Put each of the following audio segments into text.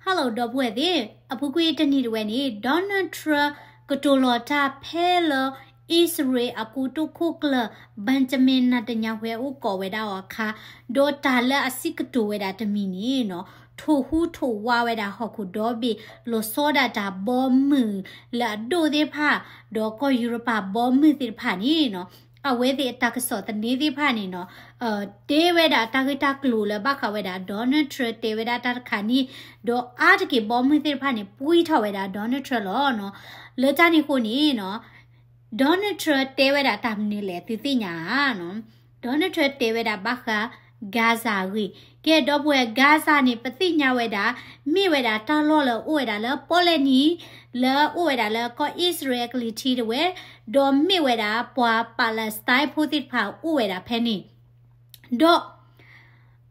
Hello ဒီပုၢ်ဝဲၢ်သ့ၣ်, အပူၤကွံာ်တနံၤတဝဲန့ၣ် Donald Trump ကတိၤလီၤတၢ်ဖဲလၢ အံၣ်စရ့လးအကိတိၢ်ခိၣ်ကျၢၢ် Benjamin Netanyahu အိၣ်ကိးဝဲဒၣ်အီၤအခါ, ဒီးတၢ်လၢအစံးကတိၤဝဲဒၣ်တမံၤန့ၣ်နီၤ, ထိၣ်ဟူးထိၣ်ဝါဝဲဒၣ်ဟီၣ်ခိၣ်ဒီဘ့ၣ်, လီၤဆီဒၣ်တၢ်ဘီမုၢ်လၢအဒိၣ်သ့ၣ်တဖၣ်, ဒီးကီၢ်ယူရပၤဘီမုၢ်သ့ၣ်တဖၣ်န့ၣ်နီၤ, အဝဲသ့ၣ်အတၢ်ကစီၣ်သန့သ့ၣ်တဖၣ်န့ၣ်နီၤ, တဲဝဲဒၣ်တၢ်ဂ့ၢ်တၢ်ကျိၤလၢဘၣ်ဃးဝဲဒၣ် Donald Trump တဲဝဲဒၣ်တၢ်တခါန့ၣ်, ဒီးအါတက့ၢ်ဘီမုၢ်သ့ၣ်တဖၣ်န့ၣ် ပှံထီၣ်ဝဲဒၣ် Donald Trump လီၤနီၤ. လၢတၢ်န့ၣ်အဃိန့ၣ်နီၤ, Donald Trump တဲဝဲဒၣ်တၢ်မနုၤလဲၣ် သုသ့ၣ်ညါဧါနီၤ. Donald Trump တဲဝဲဒၣ်ဘၣ်ဃး Gaza အဂ့ၢ်, ကဲဒီပုၢ်ဝဲၢ် Gaza န့ၣ် ပသ့ၣ်ညါဝဲဒၣ် မ့ၢ်ဝဲဒၣ်တၢ်လီၢ်လၢအိၣ်ဝဲဒၣ်လၢပီၣ်လဲၣ်နံၤ, လၢအိၣ်ဝဲဒၣ်လၢကီၢ်အံၣ်စရ့လးအကလံၤထံးတဝဲ, ဒီးမ့ၢ်ဝဲဒၣ်ပှၤ Palestine ဖိသ့ၣ်တဖၣ်အိၣ်ဝဲဒၣ်ဖဲန့ၣ်, ဒီး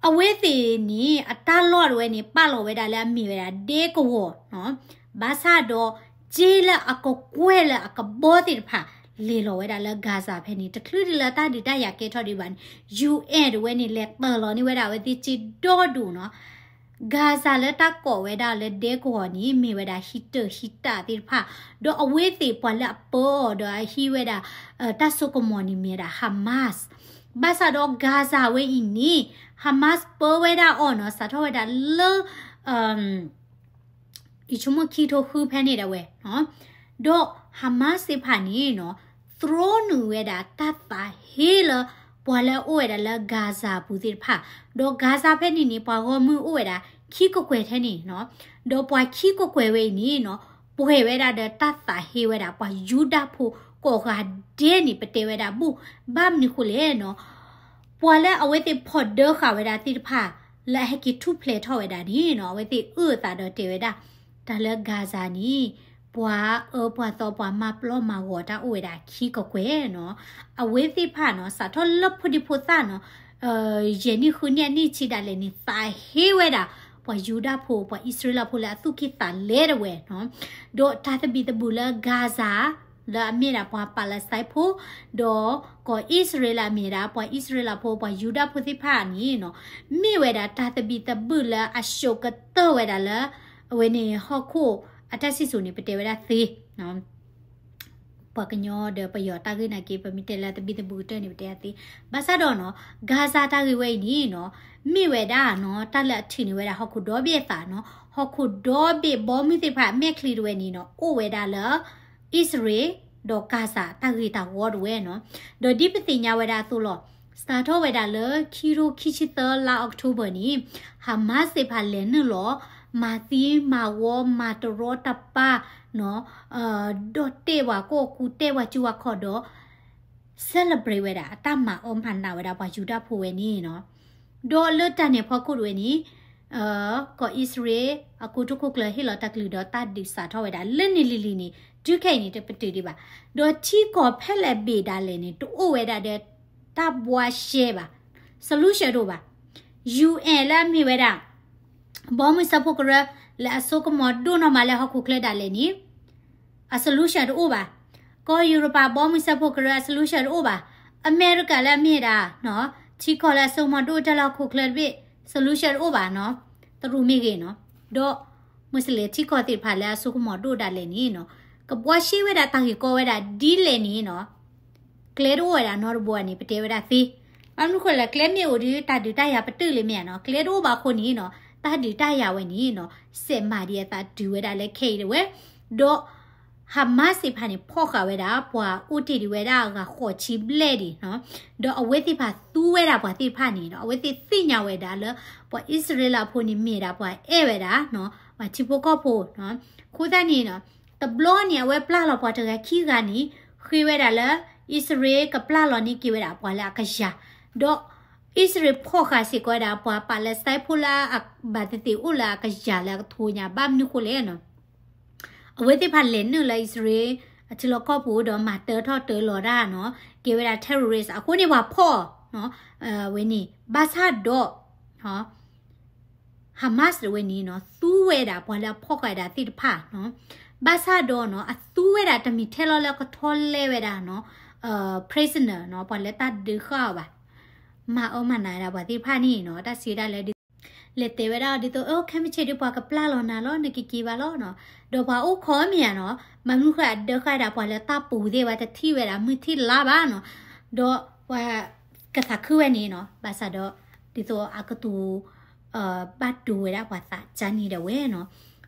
အဝဲသ့ၣ်န့ၣ် အတၢ်လီၢ်တဝဲန့ၣ် ပာ်လီၤဝဲဒၣ်လၢအမ့ၢ်ဝဲဒၣ်ဒဲကဝီၤနီၤ, ဘၣ်ဆၣ်ဒီး က့လၢအကကွဲၢ်လၢအကဘီသ့ၣ်တဖၣ် လဲၤလီၤဝဲဒၣ်လၢ Gaza ဖဲန့ၣ် တချုးဒ်လၢတၢ်ဒုးတၢ်ယၤကဲထီၣ်ဒံးဘၣ်န့ၣ်, UN တဝဲန့ၣ် လဲၤတၢၢ်လီၤန့ၢ်ဝဲဒၣ်အဝဲသ့ၣ်စ့ဒီဒိၣ်နီၤ. Gaza လၢတၢ်ကိးဝဲဒၣ်လၢဒဲကဝီၤန့ၣ် မ့ၢ်ဝဲဒၣ်ဟံၣ်တၢၢ်ဟံၣ်တၢ်သ့ၣ်တဖၣ်, ဒီးအဝဲသ့ၣ်ပှၤလၢအပၢအီၤဒီးအဟံးဝဲဒၣ် တၢ်စိကမီၤန့ၣ်မ့ၢ်ဝဲဒၣ် Hamas, ဘၣ်ဆၣ်ဒီး Gaza ဝဲအံၤန့ၣ် Hamas ပၢဝဲဒၣ်အီၤနီၤ, စးထီၣ်ဝဲဒၣ်လၢ ယဆိကမိၣ်ခံထိဃုဖဲန့ၣ်ဒၣ်ဝဲ, ဒီး Hamas သ့ၣ်တဖၣ်န့ၣ်နီၤ, သြီနုာ်ဝဲဒၣ်တၢ်သးဟ့လၢ ပှၤလၢအအိၣ်ဝဲဒၣ်လၢ Gaza ပူၤသ့ၣ်တဖၣ်, ဒီး Gaza ဖဲန့ၣ်န့ၣ် ပှၤဂီၢ်မုၢ်အိၣ်ဝဲဒၣ်ခံကကွဲၢ်ထဲန့ၣ်နီၤ, ဒီးပှၤခံကကွဲၢ်ဝဲအံၤန့ၣ်နီၤ, ပှဲၤဝဲဒၣ်ဒီးတၢ်သးဟ့ဝဲဒၣ် ပှၤယူဒၤဖိကိးဂၤဒဲးန့ၣ် ပတဲဝဲဒၣ်ဘူၣ်, ဘၣ်မနုၤဃိလဲၣ်နီၤ, ပှၤလၢအဝဲသ့ၣ်ဖီၣ်ဒၢဃာ်ဝဲဒၣ်သ့ၣ်တဖၣ် လၢအဟဲက့ၤထူၣ်ဖျဲးထီၣ်ဝဲဒၣ်န့ၣ်နီၤ, အဝဲသ့ၣ်အုၣ်အသးဒီးတဲဝဲဒၣ်, တၢ်လၢ Gaza န့ၣ် ပှၤအၢပှၤသီပှၤမၤပျီမၤဂီၤတၢ်အိၣ်ဝဲဒၣ်ခံကကွဲၢ်နီၤ, အဝဲသ့ၣ်တဖၣ်နီၤ စးထီၣ်လၢဖိဒံဖိသၣ်နီၤ, ယဲၢ်နံၣ်ဃုနံၣ်အနံၣ်ဆံးဒၣ်လဲာ်န့ၣ် သးဟ့ဝဲဒၣ် ပှၤယူဒၤဖိ ပှၤအံၣ်စရ့လးဖိလၢအသူၣ်ကံၢ်သးလဲတဝဲနီၤ, ဒီးတၢ်သဘံၣ်သဘုၣ်လၢ Gaza လၢအမ့ၢ်ဒၣ်ပှၤ Palestine ဖိ, ဒီးကီၢ်အံၣ်စရ့လးအမ့ၢ်ဒၣ် ပှၤအံၣ်စရ့လးဖိ ပှၤယူဒၤဖိသ့ၣ်တဖၣ်န့ၣ်နီၤ, မ့ၢ်ဝဲဒၣ်တၢ်သဘံၣ်သဘုၣ်လၢအစိာ်ကတၢၢ်ဝဲဒၣ်လၢ အဝဲန့ၣ်ဟီၣ်ခိၣ်အတၢ်စံၣ်စိၤန့ၣ် ပတဲဝဲဒၣ်သ့ ပှၤကညီဒီးပယီၤတၢ်ဂ့ၢ်နာ်က့ ပမ့ၢ်တဲလၢသဘံၣ်သဘုၣ်ကတၢၢ်န့ၣ် ပတဲဒၣ်သ့, ဘၣ်ဆၣ်ဒီးနီၤ Gaza တၢ်ဂ့ၢ်ဝဲအံၤန့ၣ်နီၤ, မ့ၢ်ဝဲဒၣ်နီၤ တၢ်လၢအထုးန့ၢ်ဝဲဒၣ်ဟီၣ်ခိၣ်ဒီဘ့ၣ်အသးနီၤ, ဟီၣ်ခိၣ်ဒီဘ့ၣ်ဘီမုၢ်သ့ၣ်တဖၣ် မဲာ်ချံတဝဲန့ၣ်နီၤ အိၣ်ဝဲဒၣ်လၢ အံၣ်စရ့လး ဒီး Gaza တၢ်ဂ့ၢ်တၢ်ဝီတဝဲနီၤ, ဒီးဒ်ပသ့ၣ်ညါဝဲဒၣ်အသိးလီၤ, စးထီၣ်ဝဲဒၣ်လၢခံထိခံဆံသၢလါ October န့ၣ် Hamas သ့ၣ်တဖၣ်လဲၤနုာ်လီၤ မၤသံမၤဝီ မၤတရီတပါနီၤ, ဒီးတဲပှၤကိၢ်ကူ တဲပှၤစုပှၤခီၣ်ဒီး celebrate ဝဲဒၣ် အတၢ်မၤအၢမၤနးဝဲဒၣ်ပှၤယူဒၤဖိဝဲန့ၣ်နီၤ, ဒီးလၢတၢ်န့ၣ်အဖီခိၣ်တဝဲန့ၣ် ကီၢ်အံၣ်စရ့လး အကိတိၢ်ခိၣ်ကျၢၢ်ဟ့ၣ်လီၤတၢ်ကလုၢ်ဒီးတၢ်ဒုးစးထီၣ်ဝဲဒၣ် လၢန့ၣ်လံၤလံၤန့ၣ် တုၤခဲအံၤန့ၣ် တပတုာ်ဒံးဘၣ်. ဒီးထံကီၢ်ဖဲလဲၣ်ဘ့ၣ်ဒၣ်လဲာ်န့ၣ် တအိၣ်ဝဲဒၣ်ဒီး တၢ်ဘှါရှဲဘၣ်, solution တအိၣ်ဘၣ်. UN လၢအမ့ၢ်ဝဲဒၣ် ဘီမုၢ်စၢဖှိၣ်ကရၢ လၢအစိကမီၤဒိၣ်နီၢ်မးလၢဟီၣ်ခိၣ်ချၢဒၣ်လဲာ်န့ၣ် အ solution တအိၣ်ဘၣ်. ကီၢ်ယူရပၤဘီမုၢ်စၢဖှိၣ်ကရၢအ solution တအိၣ်ဘၣ်. အမဲရကၤလၢအမ့ၢ်ဒၣ် ထံကီၢ်လၢအစိကမီၤဒိၣ်တၢ်လၢဟီၣ်ခိၣ်ချၢတဘ့ၣ် solution တအိၣ်ဘၣ်နီၤ. တရူးမ့ၢ်ဂ့ၤနီၤ, ဒီး Muslim ထံကီၢ်သ့ၣ်တဖၣ်လၢအစိကမီၤဒိၣ်ဒၣ်လဲာ်န့ၣ်နီၤ, ကဘှါရှဲဝဲဒၣ်တၢ်ဂ့ၢ်ကီဝဲဒၣ်ဒ်လဲၣ်န့ၣ်နီၤ ကျဲတအိၣ်ဝဲဒၣ်နီတဘိန့ၣ် ပတဲဝဲဒၣ်သ့. ဘၣ်မနုၤဃိလဲၣ် ကျဲမ့ၢ်အိၣ်ဒီး တၢ်ဒုးတၢ်ယၤပတုာ်လံမ့ၢ်ဧါနီၤ. ကျဲတအိၣ်ဘၣ်အဃိန့ၣ်နီၤ တၢ်ဒုးတၢ်ယၤဝဲန့ၣ်နီၤ စဲးမၤဒံးအသးတုၤဝဲဒၣ်လၢခဲအံၤတဝဲ, ဒီး Hamas သ့ၣ်တဖၣ်န့ၣ် ဖီၣ်ဃာ်ဝဲဒၣ် ပှၤအိၣ်တ့ၢ်ဒံးဝဲဒၣ်အဂၤဃိးဆံဘျဲၣ်ဒံးနီၤ, ဒီးအဝဲသ့ၣ်တဖၣ်သူဝဲဒၣ်ပှၤသ့ၣ်တဖၣ်န့ၣ်နီၤ, အဝဲသ့ၣ်သ့ၣ်ညါဝဲဒၣ်လၢ ပှၤအံၣ်စရ့လးဖိန့ၣ်မ့ၢ်ဒၣ်ပှၤအဲၣ်ဝဲဒၣ်နီၤ, ပှၤထံဖိကီၢ်ဖိနီၤ. အဃိသတးန့ၣ်နီၤ တဘျီန့ၣ် အဝဲပျၢ်လီၤပှၤတဂၤခံဂၤန့ၣ် ဃ့ဝဲဒၣ်လၢ အံၣ်စရ့လးကပျၢ်လီၤန့ၢ်က့ၤဝဲဒၣ်ပှၤလၢအကယၤ, ဒီး အံၣ်စရ့လးဖီၣ်ဃာ်စ့ၢ်ကီးဝဲဒၣ် ပှၤ Palestine ဖိလၢအဘၣ်သ့ၣ်သ့ၣ်အိၣ်လၢအကယၤလၢအကထိညါ ဘၣ်မနုၤဃိလဲၣ်နီၤ. အဝဲသ့ၣ်တဖၣ်လဲၤနုာ်လၢအံၣ်စရ့လးအထံလီၢ်ကီၢ်ပူၤ ဒီးမၤတၢထီၣ်တၢလီၤတၢ်နီၤ, ကဲဝဲဒၣ် terrorist အဃိန့ၣ် ပှၤဖီၣ်နီၤ, ဝဲန့ၣ် ဘၣ်ဆၣ်ဒီး Hamas တဝဲန့ၣ်နီၤ သူဝဲဒၣ်ပှၤလၢအဖီၣ်ဃာ်ဒၣ်သ့ၣ်တဖၣ်နီၤ, ဘၣ်ဆၣ်ဒီးနီၤ အသူဝဲဒၣ်တမ့ၢ်ထဲလီၤလၢကထီၣ်လဲဝဲဒၣ်နီၤ prisoner နီၤ ပှၤလၢတၢ်ဒုးဃာ်အီၤဘၣ်, မၤအၢမၤနးဝဲဒၣ်ပှၤသ့ၣ်တဖၣ်န့ၣ်နီၤ တၢ်စံးဝဲဒၣ်လၢဒ်သိး လဲၤတဲဝဲဒၣ်ဒ်သိး အၢ ခဲမုၢ်ဆ့ၣ်ဒုးပှၤကပျၢ်လီၤနၤလီၤ နကက့ၤဘၣ်လီၤနီၤ. ဒီးပှၤအိၣ်ခိးမ့ၢ်ဧါနီၤ, မ့ၢ်မနုၤဃိအဒၢဃာ်ဝဲဒၣ်ပှၤလၢတၢ်ပူၤသ့ၣ်ဝဲ တထံၣ်ဝဲဒၣ်မုၢ်ထံၣ်လါဘၣ်နီၤ. ဒီးပှၤကသးခုဝဲန့ၣ်နီၤ, ဘၣ်ဆၣ်ဒီး ဒ်သိးအကတိၤ ဘၣ်ဒိဝဲဒၣ်ပှၤသးကါန့ၣ်ဒီးဝဲနီၤ.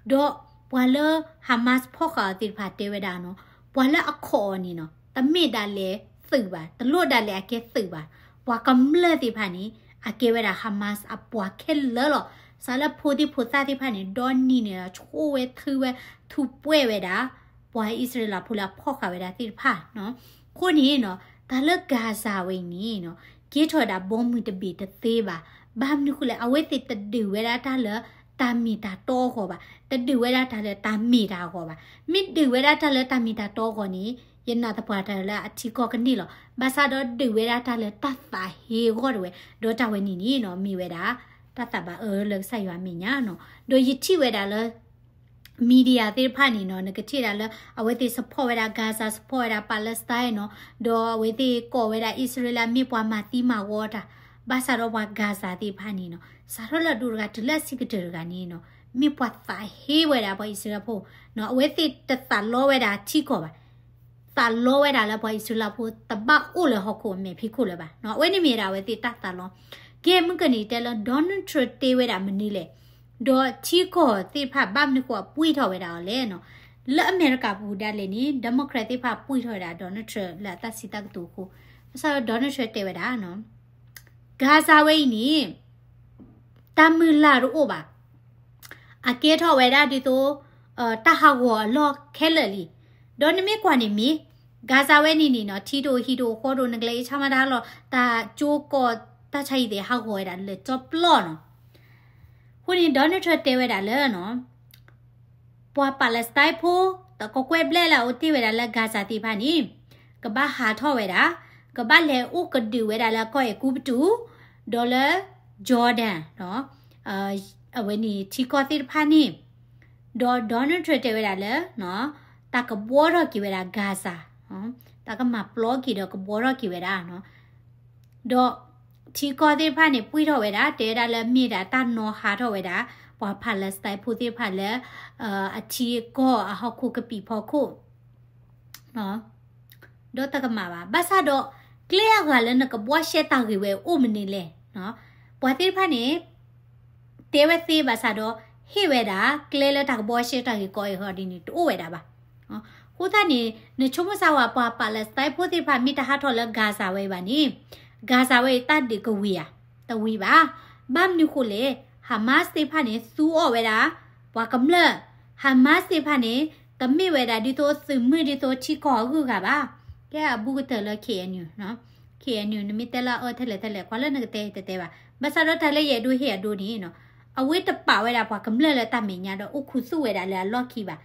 ဒီးပှၤလၢ Hamas ဖီၣ်ဃာ်အီၤသ့ၣ်တဖၣ်တဲဝဲဒၣ်နီၤ, ပှၤလၢအခိးအီၤန့ၣ်နီၤ တမ့ၢ်ဒၣ်လဲာ်သုးဘၣ်, တလိၣ်ဒၣ်လဲာ်အကဲသုးဘၣ်. ပှၤကမျၢၢ်သ့ၣ်တဖၣ်န့ၣ် အကဲဝဲဒၣ် Hamas အပှၤခဲလၢာ်လီၤ. စးလၢဖိသ့ၣ်ဖိသၣ်သ့ၣ်တဖၣ်န့ၣ် ဒီနံၤန့ၣ်ဒီး ဆိၣ်ဝဲထုဝဲ ထူးပှဲၢ်ဝဲဒၣ် ပှၤအံၣ်စရ့လးဖိလၢအဖီၣ်ဃာ်ဝဲဒၣ်သ့ၣ်တဖၣ်နီၤ. အဃိန့ၣ်နီၤ တၢ်လၢ Gaza ဝဲအံၤန့ၣ်နီၤ ကဲထီၣ်ဝဲဒၣ်ဘီမုၢ်တဘ့ၣ်တသ့ဘၣ်. ဘၣ်မနုၤဃိလဲၣ် အဝဲသ့ၣ်တဒုးဝဲဒၣ်တၢ်လၢတၢ်မ့ၢ်တၢ်တီအဂီၢ်ဘၣ်, တဒုးဝဲဒၣ်တၢ်လၢတၢ်မ့ၢ်တၢ်တီအဂီၢ်ဘၣ်. မ့ၢ်ဒုးဝဲဒၣ်တၢ်လၢတၢ်မ့ၢ်တၢ်တီအဂီၢ်န့ၣ် ယနာ်သပှၢ်တၢ်လၢအထံကီၢ်ကန့ၢ်လီၤ. ဘၣ်ဆၣ်ဒီးဒုးဝဲဒၣ်တၢ်လၢတၢ်သးဟ့အဂီၢ်တဝဲ, ဒီးတၢ်ဝဲန့ၣ်န့ၣ်နီၤ မ့ၢ်ဝဲဒၣ် တၢ်သးဘၣ်အၢလၢကစၢ်ယွၤအမဲာ်ညါနီၤ. ဒီးယထံၣ်ဝဲဒၣ်လၢ media သ့ၣ်တဖၣ်န့ၣ်နီၤ နကထံၣ်ဒၣ်လၢ အဝဲသ့ၣ် support ဝဲဒၣ် Gaza, support ဝဲဒၣ် Palestine နီၤ, ဒီးအဝဲသ့ၣ်ကိးဝဲဒၣ်အံၣ်စရ့လး မ့ၢ်ပှၤမၤသံမၤဝီတၢ်, ဘၣ်ဆၣ်ဒီးပှၤ Gaza သ့ၣ်တဖၣ်န့ၣ်နီၤ စးထီၣ်လၢအဒိတဂၤတုၤလၢအဆံးကတၢၢ်တဂၤန့ၣ်နီၤ မ့ၢ်ပှၤသးဟ့ဝဲဒၣ်ပှၤအံၣ်စရ့လးဖိနီၤ, အဝဲသ့ၣ်တသးလီဝဲဒၣ်ထံကီၢ်ဘၣ်. သးလီဝဲဒၣ်လၢပှၤအံၣ်စရ့လးဖိတဘၣ်အိၣ်လၢဟီၣ်ခိၣ်အမဲာ်ဖံးခိၣ်လၢၤဘၣ်နီၤ, အဝဲန့ၣ်မ့ၢ်ဒၣ်အဝဲသ့ၣ်တၢ်သးလီ. ကဲမုၢ်ကနံၤတဲလၢ Donald Trump တဲဝဲဒၣ်မနုၤလဲၣ်, ဒီးထံကီၢ်သ့ၣ်တဖၣ်ဘၣ်မနုၤဃိအပှံၢ်ထီၣ်ဝဲဒၣ်အီၤလဲၣ်နီၤ. လၢအမဲရကၤပူၤဒၣ်လဲာ်န့ၣ် Democrat သ့ၣ်တဖၣ်ပှံၢ်ထီၣ်ဝဲဒၣ် Donald Trump လၢအတၢ်စံးတၢ်ကတိၤအဃိ, ဘၣ်ဆၣ်ဒီး Donald Trump တဲဝဲဒၣ်နီၤ Gaza ဝဲအံၤန့ၣ် တၢ်မုၢ်လၢ်တအိၣ်ဘၣ်. အကဲထီၣ်ဝဲဒၣ်ဒ်သိး တၢ်ဟးဂီၤအလီၢ်ခဲလၢာ်လံ. ဒီးနမ့ၢ်ကွၢ်န့ၣ်မ့ၢ် Gaza ဝဲန့ၣ်န့ၣ်နီၤ ထံဒိၣ်ဟံၣ်ဒိၣ်ဃီဒိၣ် နကလဲၤအ့ၣ်ဆါမၤတၢ်လီၤ တၢ်ကၠိကီၢ်တၢ်ဆါဟံၣ်သ့ၣ်ဟးဂီၤဝဲဒၣ်လၢကၠီပျီနီၤ. အဃိန့ၣ် Donald Trump တဲဝဲဒၣ်လၢနီၤ ပှၤ Palestine ဖိ တကကွဲၢ်ဘျဲၣ်လၢအအိၣ်တ့ၢ်ဝဲဒၣ်လၢ Gaza သ့ၣ်တဖၣ်န့ၣ် ကဘၣ်ဟးထီၣ်ဝဲဒၣ်, ကဘၣ်လဲၤအိၣ်ကဒုးဝဲဒၣ်လၢကီၢ်အဲၤကူပတူး, ဒီးလၢ Jordan နီၤ, အဝဲန့ၣ်ထံကီၢ်သ့ၣ်တဖၣ်န့ၣ်, ဒီး Donald Trump တဲဝဲဒၣ်လၢ တၢ်ကဘှီထီၣ်က့ၤဝဲဒၣ် Gaza, တၢ်ကမၤပျီက့ၤဒီးကဘှီထီၣ်က့ၤဝဲဒၣ်နီၤ. ဒီးထံကီၢ်သ့ၣ်တဖၣ်န့ၣ် ပှံၢ်ထီၣ်ဝဲဒၣ် တဲဝဲဒၣ်လၢမ့ၢ်ဒၣ်တၢ်နီၣ်ဟးထီၣ်ဝဲဒၣ် ပှၤ Palestine ဖိသ့ၣ်တဖၣ်လၢ အထံအကီၢ်အဟီၣ်ခိၣ်ကပံာ်ဖီခိၣ် ဒီးတကမၣ်ဘၣ်. ဘၣ်ဆၣ်ဒီး ကျဲအဂၤလၢနကဘှီရှဲတၢ်ဂ့ၢ်ဝဲအိၣ်မနုၤလဲၣ်. ပှၤသ့ၣ်တဖၣ်န့ၣ် တဲဝဲသ့ဘၣ်ဆၣ်ဒီး ဟ့ၣ်ဝဲဒၣ် ကျဲလၢတၢ်ကဘှီရှဲတၢ်ဂ့ၢ်ကီအံၤဃီဒ်န့ၣ် တအိၣ်ဝဲဒၣ်ဘၣ်. အဃိသတးန့ၣ် နဆိကမိၣ်စၢ်ဝဲပှၤ Palestine ဖိသ့ၣ်တဖၣ်မ့ၢ်တဟးထီၣ်လၢ Gaza ဝဲအံၤဘၣ်န့ၣ် Gaza ဝဲအံၤတၢ်ဒုးကဝံၤဧါ, တဝံၤဘၣ်. ဘၣ်မနုၤဃိလဲၣ် Hamas သ့ၣ်တဖၣ်န့ၣ် သူအီၣ်ဝဲဒၣ် ပှၤကမျၢၢ်, Hamas သ့ၣ်တဖၣ်န့ၣ် တမ့ၢ်ဝဲဒၣ်ဒ်သိးသုးမုၢ်ဒ်သိးထံကီၢ်အဂုၤအဂၤဘၣ်. ကဲအဘူးကတၢၢ်လၢ KNU, KNU နမ့ၢ်တဲလၢအအၢထဲလဲၣ်ထဲလဲၣ် ကွၢ်လၢနကတဲတတဲဘၣ်. ဘၣ်ဆၣ်ဒီးတၢ်လၢယအဲၣ်ဒိးဟ့ၣ်အဒိန့ၣ် အဝဲတပာ်ဝဲဒၣ်ပှၤကမျၢၢ်လၢတၢ်မဲာ်ညါဒီးအိၣ်ခူသူၣ်ဝဲဒၣ်လၢအလီၢ်ခံဘၣ်.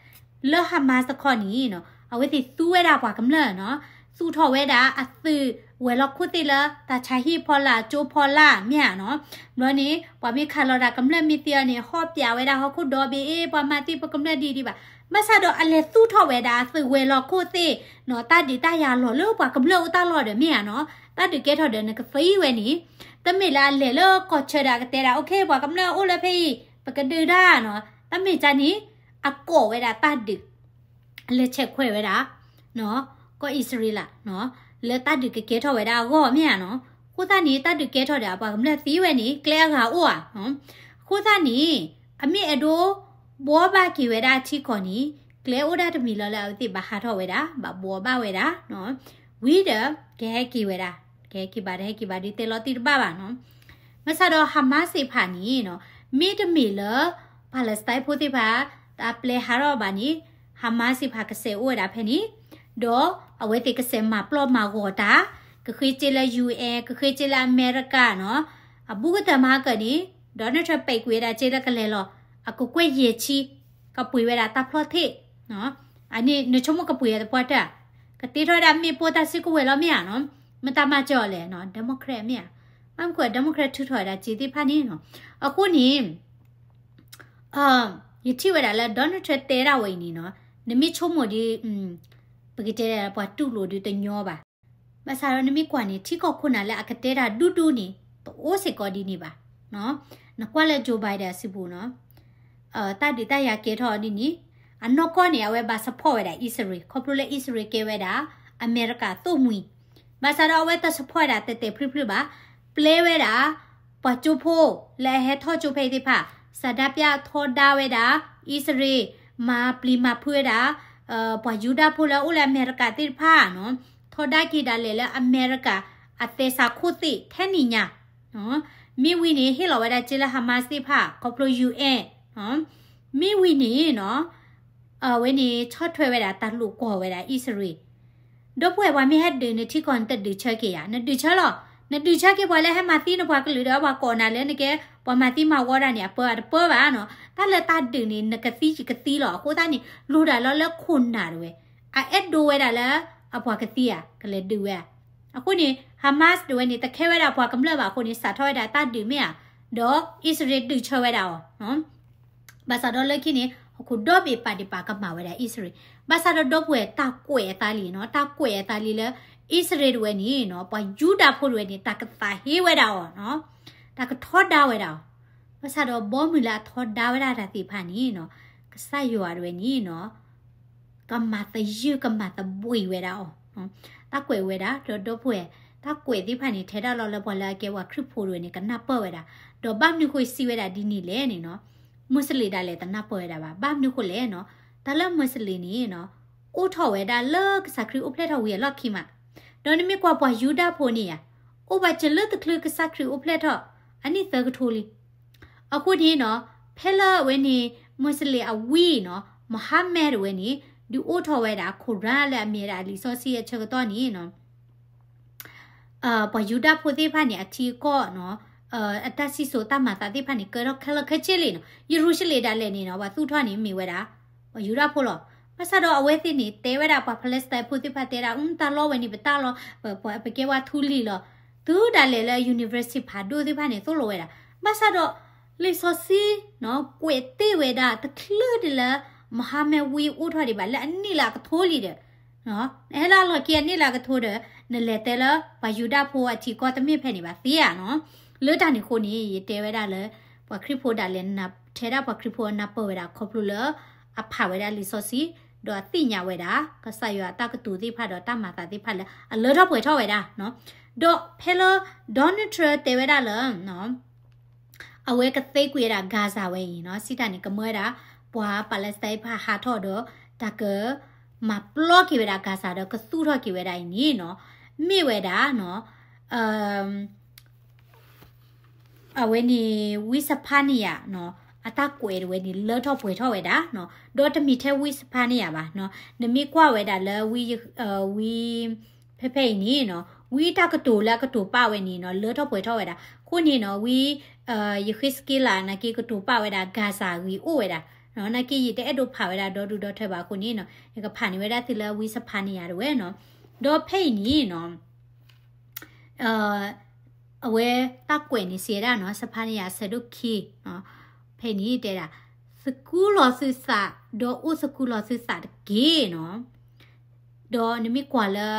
လၢ Hamas တခီန့ၣ် အဝဲသ့ၣ်သူဝဲဒၣ်ပှၤကမျၢၢ်နီၤ, သူၣ်ထီၣ်ဝဲဒၣ်အသုးဝဲၤလီၢ်ခိၣ်သ့ၣ်လၢတၢ်ဆါဟံၣ်ဖီလာ် ကၠိဖီလာ် မ့ၢ်ဧါနီၤ. ဘျီန့ၣ် ပှၤမ့ၢ်ခးလီၤတၢ်ကမျၢၢ်မ့ၢ်သံအီၤန့ၣ် ဟီၣ်ပၠးဝဲဒၣ်ဟီၣ်ခိၣ်ဒီဘ့ၣ် အ့ ပှၤမၤသံပကမျၢၢ်ဒ်ဒံးဘၣ်. ဘၣ်ဆၣ်ဒီးအလဲၤသူၣ်ထီၣ်ဝဲဒၣ်အသုးဝဲၤလီၢ်ခိၣ်သ့ၣ်နီၤ, တၢ်ဒုးတၢ်ယၤလီၤလၢပှၤကမျၢၢ်အိၣ်တၢ်လီၢ်ဒီးမ့ၢ်ဧါနီၤ. တၢ်ဒုးကဲထီၣ်ဒီးနကသံဝဲန့ၣ် တမ့ၢ်လၢအလဲၤလၢကီၢ်ဆၢဒီးအကတဲဒၣ် အိၣ်ခ့ ပှၤကမျၢၢ်အိၣ်လၢဖဲအံၤ ပကဒုးတၢ်နီၤ. တၢ်မ့ၢ်ကါန့ၣ် အကိးဝဲဒၣ်တၢ်ဒုး လဲၤဆဲးခွဲးဝဲဒၣ် ကီၢ်အံၣ်စရ့လး လၢတၢ်ဒုးကကဲထီၣ်ဝဲဒၣ်အဂီၢ်မ့ၢ်ဧါနီၤ. အဃိသတးန့ၣ် တၢ်ဒုးကဲထီၣ်ဒီးပှၤကမျၢၢ်သံဝဲန့ၣ် ကျဲအဂၤအိၣ်ဧါ. အဃိသတးန့ၣ် အမ့ၢ်အဲၣ်ဒိးဘှီဘၣ်က့ၤဝဲဒၣ်ထံကီၢ်န့ၣ် ကျဲအိၣ်ဒၣ်တမံၤလီၤလၢအဝဲသ့ၣ်ဘၣ်ဟးထီၣ်ဝဲဒၣ် ဘၣ်ဘှီဘၣ်ဝဲဒၣ် ဝံၤဒီး ကဟဲက့ၤဝဲဒၣ် ကဟဲက့ၤဘၣ် တဟဲက့ၤဘၣ်ဒ်တဲလီၤတံၢ်တဘၣ်ဘၣ်နီၤ. ဘၣ်ဆၣ်ဒီး Hamas သ့ၣ်တဖၣ်န့ၣ်နီၤ မ့တမ့ၢ်လၢ Palestine ဖိသ့ၣ်တဖၣ် တၢ်ပျဲဟးထီၣ်ဘၣ်န့ၣ် Hamas သ့ၣ်တဖၣ်ကစဲးအိၣ်ဝဲဒၣ်ဖဲန့ၣ် ဒီးအဝဲသ့ၣ်ကစဲးမၤပျီၢ်မၤဂီၤတၢ် ကဃ့က့လၢ ယူအ့ၣ် ကဃ့က့လၢအမဲရကၤနီၤ. အဘူးကတၢၢ်မၤကၢၢ်န့ၣ် Donald Trump ပဲာ်ကွံာ်ဝဲဒၣ်က့လၢကလဲၤလီၤ အကကွဲၢ်ယဲၢ်ဆံ ကပှ့ၤဝဲဒၣ်တၢ်ဖျီၣ်ထ့ၣ် အန့ၣ် နဆိကမိၣ်ကပှ့ၤအသပှၢ်တၢၢ် ကတ့ထီၣ်ဝဲဒၣ်မ့ၣ်ပိၢ်တၢ်စုကဝဲၤလီၤမ့ၢ်ဧါနီၤ. မတၤမၤစၢၤအီၤလဲၣ်နီၤ Democrat မ့ၢ်ဧါ. ဘၣ်မနုၤဃိ Democrat ထုးထီၣ်ဝဲဒၣ်စ့သ့ၣ်တဖၣ်န့ၣ်နီၤ. အဃိန့ၣ် ယထံၣ်ဝဲဒၣ်လၢ Donald Trump တဲဒၣ်ဝဲအံၤန့ၣ်နီၤ နမ့ၢ်ဆိကမိၣ်ဒီး ပကတဲဒၣ်ပှၤတူၢ်လိာ်ဒုးတညီဘၣ်. ဘၣ်ဆၣ်ဒီးနမ့ၢ်ကွၢ်န့ၣ် ထံကီၢ်ခိၣ်နၢ်လၢအကတဲတၢ်ဒူဒူန့ၣ် တအိၣ်စ့ၢ်ကီးဒ်န့ၣ်ဘၣ်နီၤ. နကွၢ်လၢ Joe Biden အစုပူၤနီၤ, တၢ်ဒုးတၢ်ယၤကဲထီၣ်အီၤဒ်န့ၣ်, အနီၢ်ကီၢ်န့ၣ် အဝဲဘၣ် support ဝဲဒၣ်အံၣ်စရ့လး ခီဖျိလၢအံၣ်စရ့လးကဲဝဲဒၣ် အမဲရကၤသိၣ်မှံၤ, ဘၣ်ဆၣ်ဒီးအဝဲတ support ဝဲဒၣ်တဲာ်တဲာ်ဖျုးဖျုးဘၣ်, ပျဲဝဲဒၣ် ပှၤကၠိဖိ လၢအဟဲထီၣ်ကၠိဖဲအံၤသ့ၣ်တဖၣ်, ဆန္ဒပြ ထီဒါဝဲဒၣ် အံၣ်စရ့လး, မၤပျံၤမၤဖုးဝဲဒၣ် ပှၤယူဒၤဖိလၢအအိၣ်လၢအမဲရကၤသ့ၣ်တဖၣ်နီၤ, ထီဒါက့ၤဒၣ်လဲာ်လၢအမဲရကၤ အသဲစးခိၣ်သ့ၣ်ထဲန့ၣ်ညါ မ့ၢ်ဝံၤန့ၣ် ဟ့ၣ်လီၤဝဲဒၣ်စ့လၢ Hamas သ့ၣ်တဖၣ် ခီဖျိ ယူၣ်အဲၣ်, မ့ၢ်ဝံၤန့ၣ်နီၤ, အဝဲန့ၣ်ဆီၣ်ထွဲဝဲဒၣ်တၢ်လိာ်ကွီၢ်ဝဲဒၣ်အံၣ်စရ့လး, ဒီပုၢ်ဝဲၢ် ပှၤမ့ၢ်ဟဲဒုးနထံကီၢ် နတဒုးဆၢက့ၤယၤ, နဒုးဆၢလီၤ, နဒုးဆၢက့ၤပှၤလၢဟဲမၤသံနပှၤကလုာ်ဒီးပှၤကိးနၤလၢနကဲ ပှၤမၤသံမၤဝီဒၣ်န့ၣ် အပၢအတပၢဘၣ်နီၤ, တၢ်လၢတၢ်ဒုးန့ၣ် နကသံယကသံလီၤ, အဃိသတးန့ၣ် လိၣ်ဒၣ်လီၤလၢခိၣ်နၢ်တဝဲ အအဲၣ်ဒိးဝဲဒၣ်လၢ အပှၤကသံဧါ ကလဲၤဒုးဝဲဧါ, အဃိန့ၣ် Hamas တဝဲန့ၣ် တခဲဝဲဒၣ်ပှၤကမျၢၢ်ဘၣ်အဃိန့ၣ် စးထီၣ်ဝဲဒၣ်တၢ်ဒုးမ့ၢ်ဧါ, ဒီးအံၣ်စရ့လးဒုးဆၢဝဲဒၣ်အီၤ, ဘၣ်ဆၣ်ဒီးလၢခံန့ၣ် ဟီၣ်ခိၣ်ဒီဘ့ၣ်ပာ်ဒံးပာ်ကမၣ်ဝဲဒၣ်အံၣ်စရ့လး, ဘၣ်ဆၣ်ဒီးဒီပုၢ်ဝဲၢ် တၢ်ကွဲးအသးလံနီၤ, တၢ်ကွဲးအသးလံလၢ အံၣ်စရ့လးတဝဲန့ၣ်နီၤ, ပှၤယူဒၤဖိတဝဲန့ၣ် တၢ်ကသးဟ့ဝဲဒၣ်အီၤနီၤ, တၢ်ကထီဒါဝဲဒၣ်အီၤ, ဘၣ်ဆၣ်ဒီးဘီမုၢ်လၢအထီဒါဝဲဒၣ်တၢ်သ့ၣ်တဖၣ်န့ၣ်နီၤ, ကစၢ်ယွၤတဝဲန့ၣ်နီၤ ကမၤသယုၢ်ကမၤသဘှံးဝဲဒၣ်အီၤ, တၢ်ကွဲးဝဲဒၣ် ဒီးဒီပုၢ်ဝဲၢ် တၢ်ကွဲးသ့ၣ်တဖၣ်န့ၣ် ထဲဒၣ်လီၤလၢပှၤလၢအကဲပှၤခရံာ်ဖိတဝဲန့ၣ် ကနၢ်ပၢၢ်ဝဲဒၣ်, ဒီးဘၣ်မနုၤဃိစံးဝဲဒၣ်ဒ်န့ၣ်လဲၣ်န့ၣ်နီၤ, မူစလ့ၣ်ဒၣ်လဲာ်တနၢ်ပၢၢ်ဝဲဒၣ်ဘၣ်, ဘၣ်မနုၤဃိလဲၣ်နီၤ, တၢ်လၢမူစလ့ၣ်န့ၣ်နီၤ အိၣ်ထီၣ်ဝဲဒၣ်လၢကစၢ်ခရံာ်အိၣ်ဖျဲၣ်ထီၣ်ဝံၤအလီၢ်ခံမး, ဒီးနမ့ၢ်ကွၢ်ပှၤယူဒၤဖိန့ၣ်ဧါ, အိၣ်ဘၣ်စၢၤလၢတချုးကစၢ်ခရံာ်အိၣ်ဖျဲၣ်ထီၣ် အနံၣ်သၢကထိလံ အဃိန့ၣ်နီၤ, ဖဲလၢအဝဲန့ၣ် မူစလ့ၣ်အဝံနီၤ, မူဟါမ့းတဝဲန့ၣ် ဒုးအိၣ်ထီၣ်ဝဲဒၣ် Quran လၢအမ့ၢ်ဝဲဒၣ်အလံာ်စီဆှံအဆၢကတီၢ်န့ၣ်နီၤ, ပှၤယူဒၤဖိသ့ၣ်တဖၣ်န့ၣ် အထံအကီၢ်နီၤ, အတၢ်စံၣ်စိၤတၢ်မၤသးသ့ၣ်တဖၣ်န့ၣ် ကဲထီၣ်ခဲလၢာ်ခဲဆ့လံနီၤ, ယရူၤၡလ့ၣ်ဒၣ်လဲာ်န့ၣ်နီၤ ပှၤသူၣ်ထီၣ်န့ၣ်မ့ၢ်ဝဲဒၣ် ပှၤယူဒၤဖိလီၤ. ဘၣ်ဆၣ်ဒီးအဝဲသ့ၣ်န့ၣ် တဲဝဲဒၣ်ပှၤ Palestine ဖိသ့ၣ်တဖၣ်တဲဒၣ် တၢ်လီၢ်ဝဲန့ၣ် ပတၢ်လီၢ်, ပကဲဝဲထူလံၤလီၤ. တုၤဒၣ်လဲာ်လၢ university ဖးဒိၣ်သ့ၣ်တဖၣ်န့ၣ် သိၣ်လိဝဲဒၣ်. ဘၣ်ဆၣ်ဒီး လံာ်စီဆှံ ကွဲးတ့ၢ်ဝဲဒၣ် တချုးဒံးလၢ Muhammad ဝံအိၣ်ထီၣ်ဒံးဘၣ် လၢအနံၣ်လၢအကထိလံဒီး နဟဲလၢအလီၢ်ခံအနံၣ်လၢအကထိဒီး နလဲၤတဲလၢ ပှၤယူဒၤဖိအထံကီၢ်တမ့ၢ်ဖဲန့ၣ်ဘၣ်သ့ဧါနီၤ. လၢတၢ်န့ၣ်အဃိန့ၣ် ယတဲဝဲဒၣ်လၢ ပှၤခရံာ်ဖိဒၣ်လဲာ် ထဲဒၣ်ပှၤခရံာ်ဖိအနၢ်ပၢၢ်ဝဲဒၣ်ခီဖျိလၢ အဖးဝဲဒၣ်လံာ်စီဆှံ ဒီးအသ့ၣ်ညါဝဲဒၣ် ကစၢ်ယွၤအတၢ်ကတိၤသ့ၣ်တဖၣ်ဒီးတၢ်မၤသးသ့ၣ်တဖၣ်လၢ အလၢထီၣ်ပှဲၤထီၣ်ဝဲဒၣ်နီၤ. ဒီးဖဲလၢ Donald Trump တဲဝဲဒၣ်လၢ အဝဲကသ့ကွံာ်ဝဲဒၣ် Gaza ဝဲအံၤနီၤ, စံးတၢ်န့ၣ် ကမၢဝဲဒၣ် ပှၤ Palestine ဖၣ်ဟးထီၣ်ဒီး တၢ်ကမၤပျီက့ၤဝဲဒၣ် Gaza ဒီးကသူၣ်ထီၣ်က့ၤဝဲဒၣ်အံၤန့ၣ်နီၤ, မ့ၢ်ဝဲဒၣ်နီၤ အဝဲန့ၣ် ဝံစဖါနယၤနီၤ, အတၢ်ကွဲးတဝဲန့ၣ် လၢထီၣ်ပှဲၤထီၣ်ဝဲဒၣ်နီၤ, ဒီးတမ့ၢ်ထဲဝံစဖါနယၤဘၣ်နီၤ, နမ့ၢ်ကွၢ်ဝဲဒၣ်လၢဝံ ဝံ ဖဲဖဲအံၤန့ၣ်နီၤ, ဝံတၢ်ကတိၤလၢအကတိၤပာ်ဝဲန့ၣ်နီၤ လၢထီၣ်ပှဲၤထီၣ်ဝဲဒၣ်. အဃိန့ၣ်နီၤ ဝံ ယဃ့းစက့လး နာ်က့ကတိၤပာ်ဝဲဒၣ် Gaza ဂ့ၤအိၣ်ဝဲဒၣ်, နာ်က့ယတအဲၣ်ဒိးဖးဝဲဒၣ် ဒီဒူၣ်ဒီထၢဘၣ်အဃိန့ၣ်နီၤ ယကဖးန့ၢ်ဝဲဒၣ်သုလၢဝံစဖါနယၤတဝဲနီၤ. ဒီးဖဲအံၤန့ၣ်နီၤ အဝဲတၢ်ကွဲးန့ၣ်စံးဝဲဒၣ်နီၤ, စဖါနယၤအဆၢဒိၣ်ခံ ဖဲန့ၣ်တဲဒၣ် သကူလီၤသုသး ဒီးအိၣ်သကူလီၤသုသးတက့ၢ်နီၤ. ဒီးနမ့ၢ်ကွၢ်လၢ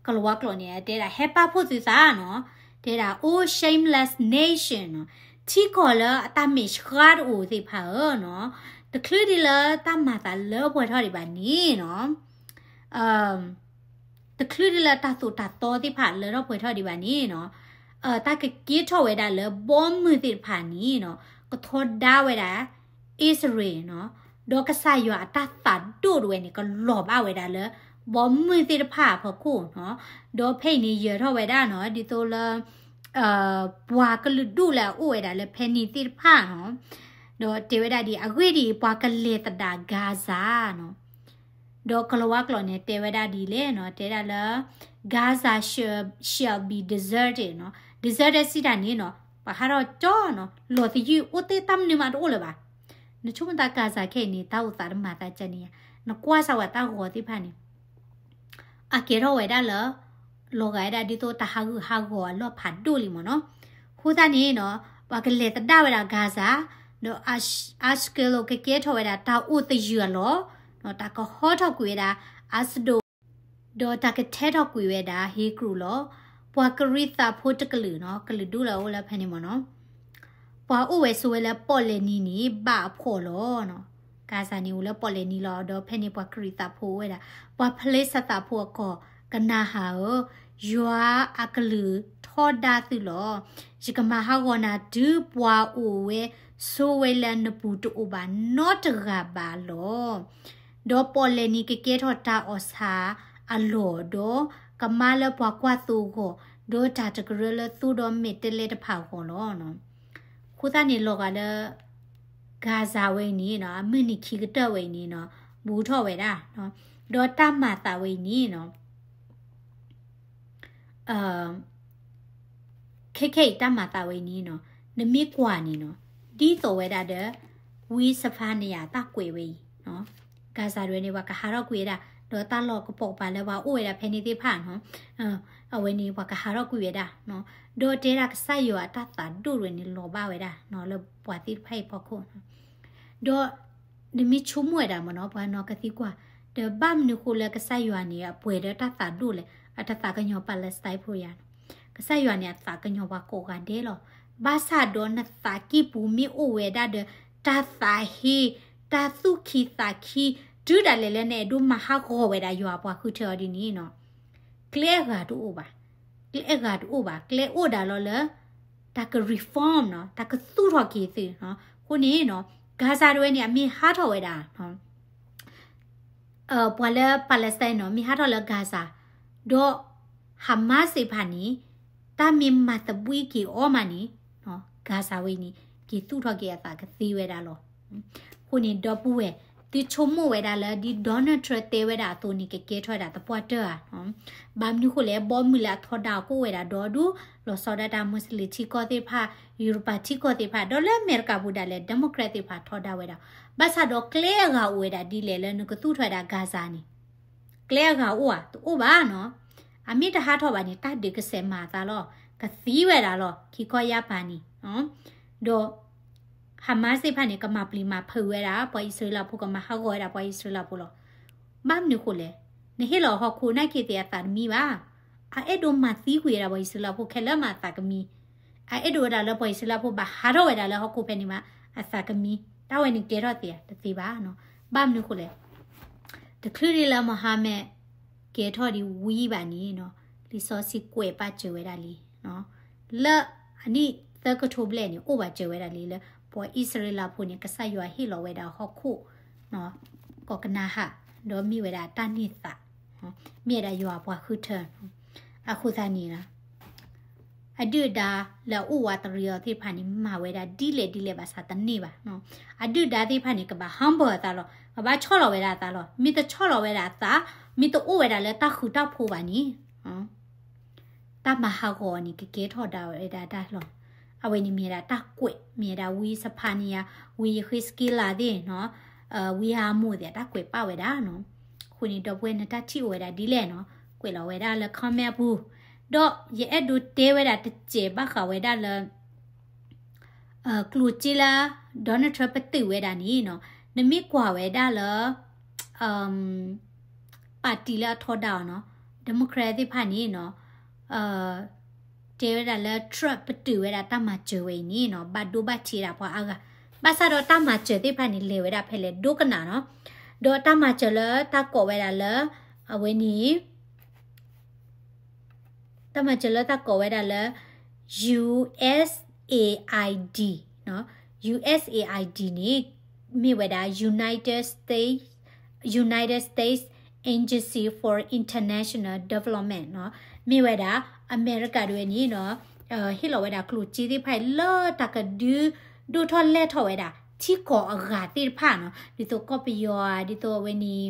ကလၤဝါကျိာ်န့ၣ် တဲဒၣ် ဟဲပာ်ဖှိၣ်သုသးနီၤ, တဲဒၣ် O shameless nation နီၤ, ထံကီၢ်လၢအတၢ်မဲာ်ဆှးတအိၣ်သ့ၣ်တဖၣ်ဧၢနီၤ, တချုးဒံးလၢတၢ်မၤသးလၢပှဲၤထီၣ်ဒံးဘၣ်န့ၣ်နီၤ တချုးဒံးလၢတၢ်သိၣ်တၢ်သီသ့ၣ်တဖၣ်လၢထီၣ်ပှဲၤထီၣ်ဒံးဘၣ်န့ၣ်နီၤ, တၢ်ကကဲထီၣ်ဝဲဒၣ်လၢဘီမုၢ်သ့ၣ်တဖၣ်န့ၣ်နီၤ ကထီဒါဝဲဒၣ် အံၣ်စရ့လးနီၤ, ဒီးကစၢ်ယွၤအတၢ်သးဒိၣ်တဝဲန့ၣ် ကလီၤဘၣ်ဝဲဒၣ်လၢ ဘီမုၢ်သ့ၣ်တဖၣ်အဖီခိၣ်နီၤ, ဒီးဖဲအံၤန့ၣ် ယၢၤထီၣ်ဝဲဒၣ်နီၤ ဒ်သိးလၢ ပှၤကလုာ်ဒူၣ်လၢအအိၣ်ဝဲဒၣ်လၢဖဲန့ၣ်သ့ၣ်တဖၣ်နီၤ, ဒီးတဲဝဲဒၣ်ဒ်အဂ့ၢ်ဒ်အံၤ ပှၤကလဲၤသဒၣ် Gaza နီၤ, ဒီးကလၤဝါကျိာ်န့ၣ် တဲဝဲဒၣ်ဒ်လဲၣ်နီၤ, တဲဒၣ်လၢ Gaza shall, shall be deserted နီၤ, deserted စံးတၢ်န့ၣ်နီၤ ပှၤဟးထီၣ်ကၠီနီၤ လီၤသယုၢ်အိၣ်သ့တၢ်မနုၤမးတအိၣ်လၢၤဘၣ်. နဆိကမိၣ်သး Gaza ခဲအံၤန့ၣ် တၢ်အိၣ်သးတမၤသးကန့ၣ်ဧါ, နကွၢ်စၢ်ဝဲတၢ်ဂီၤသ့ၣ်တဖၣ်န့ၣ် အကဲထီၣ်ဝဲဒၣ်လၢ လီၤဂာ်ဝဲဒၣ်ဒ်သိးတၢ်ဟးဂူာ်ဟးဂီၤအလီၢ်ဖးဒိၣ်လံမ့ၢ်နီၤ. အဃိသတးန့ၣ်နီၤ ပှၤကလဲၤသဒၣ်ဝဲဒၣ် Gaza ဒီး Ashkelon ကကဲထီၣ်ဝဲဒၣ်တၢ်အိၣ်သယုၢ်အလီၢ်, တၢ်ကဟီထီၣ်ကွံာ်ဝဲဒၣ် Ashdod ဒီးတၢ်ကထဲထီၣ်ကွံာ်ဝဲဒၣ် ဟ့းကြူၢ်လီၤ. ပှၤကရံၣ်သးဖိတကလုာ်နီၤ ကလုာ်ဒူၣ်လၢအအိၣ်လၢဖဲန့ၣ်မ့ၢ်နီၤ ပှၤအိၣ်ဝဲဆိးဝဲလၢပီၣ်လဲၣ်နံၤန့ၣ် ဘၣ်အဖှီၣ်လီၤ. ဂါဇာန့ၣ်အိၣ်လၢပီၣ်လဲၣ်နံၤလီၤ. ဒီးဖဲန့ၣ်ပှၤကရံၣ်သးဖိအိၣ်ဝဲဒၣ်, ပှၤဖလ့ၡသးဖိအကီၢ်, ကနၤဧၣ်ဧၢ, ယွၤအကလုၢ်ထီဒါသုလီၤ. ယကမၤဟးဂီၤနၤတုၤပှၤအိၣ်ဝဲဆိးဝဲလၢနပူၤတအိၣ်ဘၣ်နီတဂၤဘၣ်လီၤ. ဒီးပီၣ်လဲၣ်နံၤကကဲထီၣ်တၢ်အီၣ်ဆၣ်အလီၢ်, ဒီးကမါလၢပှၤကွၢ်သိအဂီၢ်, ဒီးတၢ်တကရၢလၢသိဒီးမဲာ်တဲးလဲးတဖၣ်အဂီၢ်လီၤ. အဃိသတးန့ၣ် လီၤဂာ်လၢ ဂါဇာဝဲအံၤန့ၣ်နီၤ, အမုၢ်နံၤခံကတၢၢ်ဝဲအံၤန့ၣ်နီၤ, ဘူးထီၣ်ဝဲဒၣ်, ဒီးတၢ်မၤသးဝဲအံၤန့ၣ်နီၤ, ခဲခဲအံၤတၢ်မၤသးဝဲအံၤန့ၣ်နီၤ, နမ့ၢ်ကွၢ်န့ၣ်နီၤ, ဒ်သိးဝဲဒၣ်ဒီး ဝံစဖါနယၤတၢ်ကွဲးဝဲအံၤ, ဂါဇာဒၣ်ဝဲန့ၣ် ပှၤကဟးထီၣ်ကွံာ်ဝဲဒၣ်, ဒီးတၢ်လီၢ်ကပိာ်ကပၤလၢပှၤအိၣ်ဝဲဒၣ်ဖဲန့ၣ်သ့ၣ်တဖၣ်နီၤ, အဝဲန့ၣ် ပှၤကဟးထီၣ်ကွံာ်ဝဲဒၣ်, ဒီးတဲဒၣ်ကစၢ်ယွၤအတၢ်သးဒိၣ်ဝဲန့ၣ် လီၤဘၣ်ဝဲဒၣ်လၢပှၤသ့ၣ်တဖၣ်အံၤဖီခိၣ်, ဒီး နမ့ၢ်ဆိကမိၣ်ဝဲဒၣ်မ့ၢ်နီၤ, ပှၤနီၢ်ကသံကွၢ်, ဒီးဘၣ်မနုၤဃိလၢကစၢ်ယွၤန့ၣ် အပှဲၤဒီးတၢ်သးဒိၣ်လဲၣ်, အတသးကညီၤ Palestine ဖိယၤနီၤ, ကစၢ်ယွၤန့ၣ် အသးကညီၤပှၤကိးဂၤဒဲးလီၤ. ဘၣ်ဆၣ်ဒီးနသးကံၢ်ပူၤမ့ၢ်အိၣ်ဝဲဒၣ်ဒီး တၢ်သးဟ့, တၢ်သူၣ်ခံသးခံ, တုၤဒၣ်လဲာ်လၢနအဲၣ်ဒိးမၤဟးဂီၤဝဲဒၣ်ယွၤအပှၤဃုထၢအီၤဒ်န့ၣ်နီၤ, ကျဲအဂၤတအိၣ်ဘၣ်, ကျဲအဂၤတအိၣ်ဘၣ်, ကျဲအိၣ်ဒၣ်လီၤလၢ တၢ်က reform နီၤ, တၢ်ကသူၣ်ထီၣ်က့ၤသုနီၤ. အဃိန့ၣ်နီၤ, ဂါဇာဒၣ်ဝဲန့ၣ် အမ့ၢ်ဟးထီၣ်ဝဲဒၣ် ပှၤလၢ Palestine နီၤ, မ့ၢ်ဟးထီၣ်လၢ ဂါဇာ, ဒီး Hamas သ့ၣ်တဖၣ်န့ၣ် တၢ်မ့ၢ်မၤသဘှံးက့ၤအီၤမးန့ၣ်, ဂါဇာဝဲအံၤန့ၣ် က့ၤသူၣ်ထီၣ်က့ၤအသးကသ့ဝဲဒၣ်လီၤ. အဃိန့ၣ် ဒီပုၢ်ဝဲၢ်, သုဆိကမိၣ်ဝဲဒၣ်လၢ ဒ် Donald Trump တဲဝဲဒၣ်အသိးန့ၣ် ကကဲထီၣ်ဝဲဒၣ်သပှၢ်တၢၢ်ဧါ. ဘၣ်မနုၤဃိလဲၣ်, ဘီမုၢ်လၢအထီဒါအီၤကအိၣ်ဝဲဒၣ်ဒီဒူၣ်, လီၤဆီဒၣ်တၢ် Muslim ထံကီၢ်သ့ၣ်တဖၣ်, Europa ထံကီၢ်သ့ၣ်တဖၣ်, ဒီးလၢအမဲရကၤပူၤဒၣ်လဲာ် Democrat သ့ၣ်တဖၣ်ထီဒါဝဲဒၣ်, ဘၣ်ဆၣ်ဒီးကျဲအဂၤအိၣ်ဝဲဒၣ်ဒ်လဲၣ်လၢနကသူၣ်ထီၣ်ဝဲဒၣ် ဂါဇာန့ၣ်, ကျဲအဂၤအိၣ်ဧါ, တအိၣ်ဘၣ်နီၤ. အမ့ၢ်တဟးထီၣ်ဘၣ်န့ၣ် တၢ်ဒုးကစဲးမၤအသးလီၤ, ကသံဝဲဒၣ်လီၤ, ခံခီယါပၤန့ၣ်, ဒီး Hamas သ့ၣ်တဖၣ်န့ၣ် ကမၤပျံၤမၤဖုးဝဲဒၣ် ပှၤအံၣ်စရ့လးဖိ, ကမၤဟးဂီၤဝဲဒၣ်ပှၤအံၣ်စရ့လးဖိလီၤ. ဘၣ်မနုၤဃိလဲၣ်, နဟ့ၣ်လီၤဟီၣ်ခိၣ်နာ်က့သ့ၣ်အသးတမံဘၣ်. အအဲၣ်ဒိးမၤသံကွံာ်ဝဲဒၣ်ပှၤအံၣ်စရ့လးဖိခဲလၢာ်မးအသးကမံ, အအဲၣ်ဒိးဝဲဒၣ်လၢပှၤအံၣ်စရ့လးဖိဘၣ်ဟးထီၣ်ဝဲဒၣ်လၢဟီၣ်ခိၣ်ဖဲန့ၣ်မးအသးကမံ, တၢ်ဝဲန့ၣ်ကဲထီၣ်သ့ဧါ, တသ့ဘၣ်နီၤ. ဘၣ်မနုၤဃိလဲၣ်, တချုးဒံးလၢ Mohammed ကဲထီၣ်ဒံးဝံၤဘၣ်န့ၣ်နီၤ, လံာ်စီဆှံကွဲးပာ်စၢၤဝဲဒၣ်လံ, လၢအနံၣ်သၢကထိဘျဲၣ်န့ၣ် အိၣ်ဘၣ်စၢၤဝဲဒၣ်လံလၢ ပှၤအံၣ်စရ့လးဖိန့ၣ် ကစၢ်ယွၤဟ့ၣ်လီၤဝဲဒၣ်ဟီၣ်ခိၣ် ကိးကနၤဧၣ်, ဒီးမ့ၢ်ဝဲဒၣ်တၢ်န့ၢ်သါ, မ့ၢ်ဝဲဒၣ်ယွၤအပှၤဃုထၢ, အဃိသတးန့ၣ် အဒုၣ်အဒါလၢအအိၣ်ဝးတရံးအီၤသ့ၣ်တဖၣ်န့ၣ် မၤဝဲဒၣ်ဒ်လဲၣ်ဒ်လဲၣ်ဘၣ်ဆၣ်တန့ၢ်ဘၣ်. အဒုၣ်အဒါသ့ၣ်တဖၣ်န့ၣ် ကဘၣ် humble အသးလီၤ, ကဘၣ်ဆီၣ်လီၤဝဲဒၣ်အသးလီၤ. မ့ၢ်တဆီၣ်လီၤဝဲဒၣ်အသး, မ့ၢ်တအိၣ်ဝဲဒၣ်လၢတၢ်ဃူတၢ်ဖိးဘၣ်န့ၣ် တၢ်မၤဟးဂီၤန့ၣ် ကကဲထီၣ်ဒၣ်ဝဲဒၣ်တၢ်လီၤ. အဝဲန့ၣ်မ့ၢ်ဒၣ်တၢ်ကွဲး, မ့ၢ်ဒၣ်ဝံစဖါနယၤ, ဝံယဃ့းစက့လးသ့ၣ်နီၤ, ဝံဟးမိၣ်သ့ၣ်တၢ်ကွဲးပာ်ဝဲဒၣ်နီၤ. အဃိန့ၣ် ဒီပုၢ်ဝဲၢ်နတၢ်ထံၣ်အိၣ်ဝဲဒၣ်ဒ်လဲၣ်နီၤ, ကွဲးလီၤဝဲဒၣ်လၢ comment အပူၤ, ဒီးယအဲၣ်ဒိးတဲဝဲဒၣ်တစဲးဘၣ်ဃးဝဲဒၣ်လၢ ကျိၣ်စ့လၢ Donald Trump ပတုာ်ဝဲဒၣ်န့ၣ်နီၤ, နမ့ၢ်ကွၢ်ဝဲဒၣ်လၢ ပၣ်တံၣ်လၢအထီဒါအီၤနီၤ, Democrat သ့ၣ်တဖၣ်န့ၣ်နီၤ, တဲဝဲဒၣ်လၢ Trump ပတုာ်ဝဲဒၣ်တၢ်မၤစၢၤဝဲအံၤန့ၣ်နီၤ, ဘၣ်ဒိဘၣ်ထံးဒၣ်ပှၤအါဂၤ, ဘၣ်ဆၣ်ဒီးတၢ်မၤစၢၤသ့ၣ်တဖၣ်န့ၣ် လဲၤဝဲဒၣ်ဖဲလဲၣ်ဒိကနၣ်နီၤ, ဒီးတၢ်မၤစၢၤလၢတၢ်ကိးဝဲဒၣ်လၢ အဝဲန့ၣ် တၢ်မၤစၢၤလၢတၢ်ကိးဝဲဒၣ်လၢ USAID နီၤ, USAID န့ၣ် မ့ၢ်ဝဲဒၣ် United States, United States Agency for International Development နီၤ, မ့ၢ်ဝဲဒၣ် အမဲရကၤဒၣ်ဝဲန့ၣ်နီၤ, ဟ့ၣ်လီၤဝဲဒၣ်ကျိၣ်စ့သ့ၣ်တဖၣ်အံၤလၢတၢ်ကဒုးဒိၣ်ထီၣ်လဲၢ်ထီၣ်ဝဲဒၣ် ထံကီၢ်အဂၤသ့ၣ်တဖၣ်နီၤ, ဒ်သိးကီၢ်ပယီၤဧါ, ဒ်သိးအဝဲန့ၣ်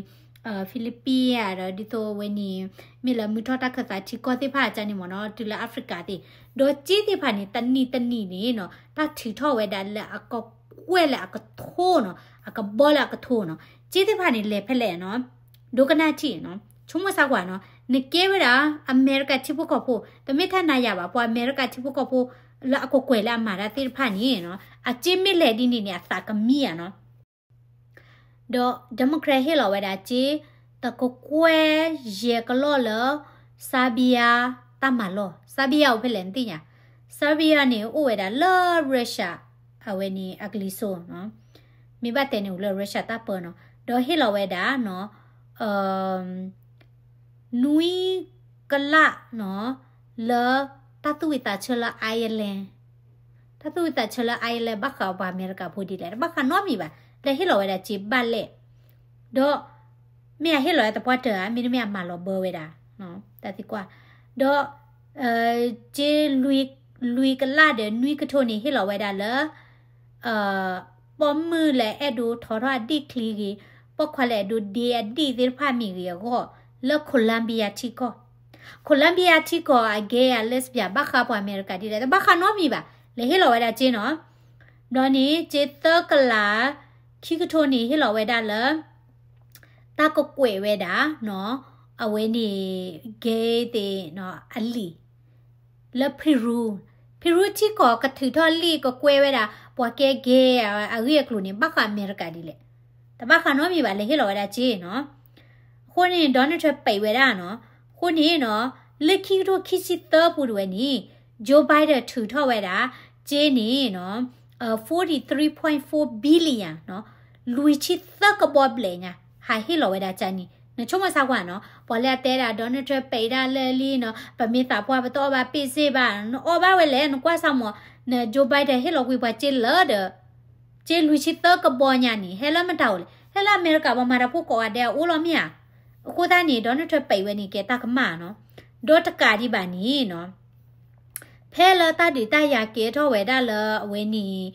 Philippines ဧါ, ဒီးဒ်သိးအဝဲန့ၣ် မ့ၢ်လၢမုၢ်ထီၣ်တၢ်ခၢၣ်သးထံကီၢ်သ့ၣ်တဖၣ်အကါန့ၣ်မ့ၢ်နီၤ, တုၤလၢ Africa သ့ၣ်, ဒီးစ့သ့ၣ်တဖၣ်န့ၣ် တနံၣ်တနံၣ်န့ၣ်နီၤ, တၢ်ထုးထီၣ်ဝဲဒၣ်လၢအကကွဲၢ်လၢအကထိနီၤ, အကဘီလၢအကထိနီၤ, စ့သ့ၣ်တဖၣ်န့ၣ် လဲၤဖဲလဲၣ်နီၤ, ဒိကနၣ်ထံၣ်နီၤ, ဆိကမိၣ်စၢ်ကွၢ်နီၤ, နကဲဝဲဒၣ် အမဲရကၤထံဖိကီၢ်ဖိ, တမ့ၢ်ထဲနၤယၤဘၣ်, ပှၤအမဲရကၤထံဖိကီၢ်ဖိ လၢအကကွဲၢ်လၢအမၤတၢ်သ့ၣ်တဖၣ်န့ၣ်နီၤ, အစ့မ့ၢ်လဲၤဒ်န့ၣ်န့ၣ် အသးကမံဧါနီၤ. ဒီး Democrat ဟ့ၣ်လီၤဝဲဒၣ်စ့ တကကွဲၢ်ယဲၢ်ကလီၢ်လၢ Serbia တၢ်မၤလီၢ်, Serbia အိၣ်ဖဲလဲၣ်နသ့ၣ်ညါ, Serbia န့ၣ် အိၣ်ဝဲဒၣ်လၢ Russia အဝဲန့ၣ်အကလံၤစိးနီၤ, မ့ၢ်ဘၣ်တဲန့ၣ်အိၣ်လၢ Russia တၢ်ပၢနီၤ, ဒီးဟ့ၣ်လီၤဝဲဒၣ်နီၤ နွံကလးနီၤ လၢတၢ်သူၣ်ဝံၣ်သးဆၢလၢ Ireland, တၢ်သူၣ်ဝံၣ်သးဆၢလၢ Ireland ဘၣ်ဃးပှၤအမဲရကၤဖိဒ်လဲၣ်, တဘၣ်ဃးနီတမံၤဘၣ်, လဲၤဟ့ၣ်လီၤဝဲဒၣ်စ့ဘၣ်လဲၣ်, ဒီး မ့ၢ်အဟ့ၣ်လီၤဝဲသပှၢ်တၢၢ်ဧါ, မ့တမ့ၢ်အမၤလီၤဘၢဝဲဒၣ်, တၢ်သံကွၢ်, ဒီး စ့လွံၢ်ကလးဒီးနွံကထိန့ၣ် ဟ့ၣ်လီၤဝဲဒၣ်လၢ ပိာ်မုၣ်လၢအဲၣ်ဒိးထီထီၣ်အဒံၣ်ချံဂ့ၤ, ပိာ်ခွါလၢအဲၣ်ဒိးဒ့အဒံၣ်သ့ၣ်တဖၣ်မ့ၢ်ဂ့ၤအဂီၢ်, လၢ Columbia ထံကီၢ်, Columbia ထံကီၢ်အဂ့ၤဧါ လၢစပျၢ်ဘၣ်ဃးပှၤအမဲရကၤဒ်လဲၣ်, တဘၣ်ဃးနီတမံၤဘၣ်, လဲၤဟ့ၣ်လီၤဝဲဒၣ်စ့နီၤ, ဒီးန့ၣ် စ့သၢကလးခံကထိန့ၣ် ဟ့ၣ်လီၤဝဲဒၣ်လၢ တၢ်ကကွဲးဝဲဒၣ်နီၤ, အဝဲန့ၣ် gay သ့ၣ်နီၤ အလံာ် လၢ Peru, Peru ထံကီၢ်ကထုးထီၣ်လံာ်ကကွဲးဝဲဒၣ် ပှၤကဲ gay အဂ့ၢ်အကျိၤန့ၣ် ဘၣ်ဃးအမဲရကၤဒ်လဲၣ်, တဘၣ်ဃးနီတမံၤဘၣ်, လဲၤဟ့ၣ်လီၤဝဲဒၣ်စ့နီၤ, အဃိန့ၣ် Donald Trump ပိတ်ဝဲဒၣ်နီၤ, အဃိန့ၣ်နီၤ, လၢခံကထိခံဆံသၢပူၤတဝဲန့ၣ် Joe Biden ထုးထီၣ်ဝဲဒၣ် စ့န့ၣ်နီၤ forty three point four billion နီၤ, လွံၢ်ဆံသၢကဘီဘျဲၣ်ညါ ဟးဟ့ၣ်လီၤဝဲဒၣ်ကန့ၣ်, နဆိကမိၣ်ဆါကွၢ်နီၤ, ပှၤလၢအတဲဒၣ် Donald Trump ပိတ်ဒၣ်လၢလံနီၤ, ပမ့ၢ်သးပှၢ်ပတအီၣ်ဘၣ်ပ့ၢ်စ့ၢ်ဘၣ်, နအီၣ်ဘၣ်ဝဲလဲၣ်, နကွၢ်ဆၣ်မး, န Joe Biden ဟ့ၣ်လီၤကွံာ်ပှၤစ့လၢဒီး စ့လွံၢ်ဆံသၢကဘီညါန့ၣ် ဟဲလၢမတၤအိၣ်လဲၣ်, ဟဲလၢအမဲရကၤပှၤမၤတၢ်ဖိကိးဂၤဒဲးအအိၣ်လီၤမ့ၢ်ဧါ, အဃိသတးန့ၣ် Donald Trump ပိတ်ဝဲန့ၣ် ကဲတၢ်ကမၣ်နီၤ, ဒီးတကးဒံးဘၣ်န့ၣ်နီၤ ဖဲလၢတၢ်ဒုးတၢ်ယၤကဲထီၣ်ဝဲဒၣ်လၢအဝဲန့ၣ်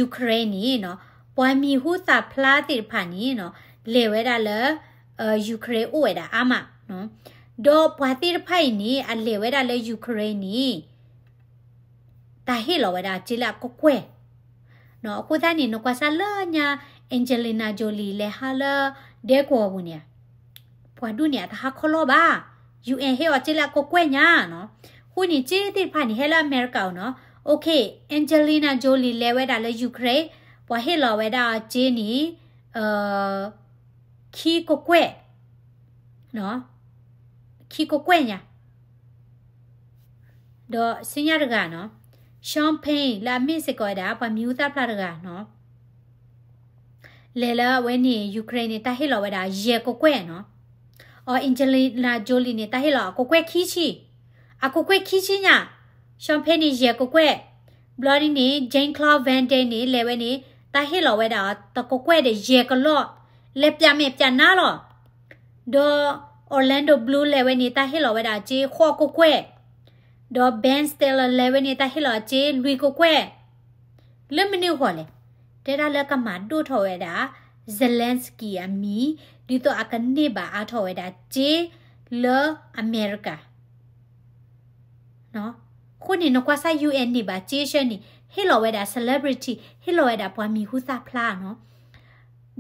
Ukraine န့ၣ်နီၤ, ပှၤမံၤဟူသၣ်ဖျါသ့ၣ်တဖၣ်န့ၣ်နီၤ, လဲၤဝဲဒၣ်လၢ Ukraine အိၣ်ဝဲဒၣ်အါမး, ဒီးပှၤသ့ၣ်တဖၣ်အံၤန့ၣ် အလဲၤဝဲဒၣ်လၢ Ukraine န့ၣ် တၢ်ဟ့ၣ်လီၤဝဲဒၣ်စ့လၢအကကွဲၢ်, အဃိသတးန့ၣ် နကွၢ်စၢ်လၢညါ Angelina Jolie လဲၤဟးလၢဒဲကဝီၤပူၤန့ၣ် ပှၤဒူၣ်န့ၣ် အတဟးခီလီၢ်ဘၣ်, UN ဟ့ၣ်အီၤစ့လၢအကကွဲၢ်ညါနီၤ, အဃိန့ၣ် စ့သ့ၣ်တဖၣ်န့ၣ် ဟဲလၢအမဲရကၤအိၣ်နီၤ, OK, Angelina Jolie လဲၤဝဲဒၣ်လၢ Ukraine, ပှၤဟ့ၣ်လီၤဝဲဒၣ်အီၤစ့န့ၣ် ခံကကွဲၢ်, ခံကကွဲၢ်ညါ ဒီးဆူညါတဂၤနီၤ, Sean Penn လၢအမ့ၢ်စ့ၢ်ကီးဝဲဒၣ် ပှၤမံၤဟူသၣ်ဖျါတဂၤနီၤ, လဲၤလၢအဝဲန့ၣ် Ukraine န့ၣ် တၢ်ဟ့ၣ်လီၤဝဲဒၣ်ယဲၢ်ကကွဲၢ်နီၤ, အီၤ Angelina Jolie န့ၣ် တၢ်ဟ့ၣ်လီၤအကကွဲၢ်ခံဆံ, အကကွဲၢ်ခံဆံညါ, Sean Penn န့ၣ် ယဲၢ်ကကွဲၢ်, ဘျီဒ်န့ၣ် Jean-Claude Van Damme န့ၣ် လဲၤဝဲန့ၣ် တၢ်ဟ့ၣ်လီၤဝဲဒၣ်အီၤတကကွဲၢ်ဒီးယဲၢ်ကလီၢ်, လဲၤပၠးမဲာ်ပၠးနါလီၤ. ဒီး Orlando Bloom လဲၤဝဲန့ၣ် တၢ်ဟ့ၣ်လီၤဝဲဒၣ်အစ့ဃိးကကွဲၢ်, ဒီး Ben Stiller လဲၤဝဲန့ၣ် တၢ်ဟ့ၣ်လီၤအစ့လွံၢ်ကကွဲၢ်, လၢမနုၤအဂီၢ်လဲၣ်, တဲဒၣ်လၢကမၤဒိၣ်ထီၣ်ဝဲဒၣ် Zelensky အမံၤ, ဒ်သိးအကန့ၢ်ဘၣ်အါထီၣ်ဝဲဒၣ်စ့လၢအမဲရကၤ အဃိန့ၣ် နကွၢ်စၢ် UN န့ၢ်ဘၣ်စ့ဆၢန့ၣ် ဟ့ၣ်လီၤဝဲဒၣ် celebrity, ဟ့ၣ်လီၤဝဲဒၣ်ပှၤမံၤဟူသၣ်ဖျါနီၤ,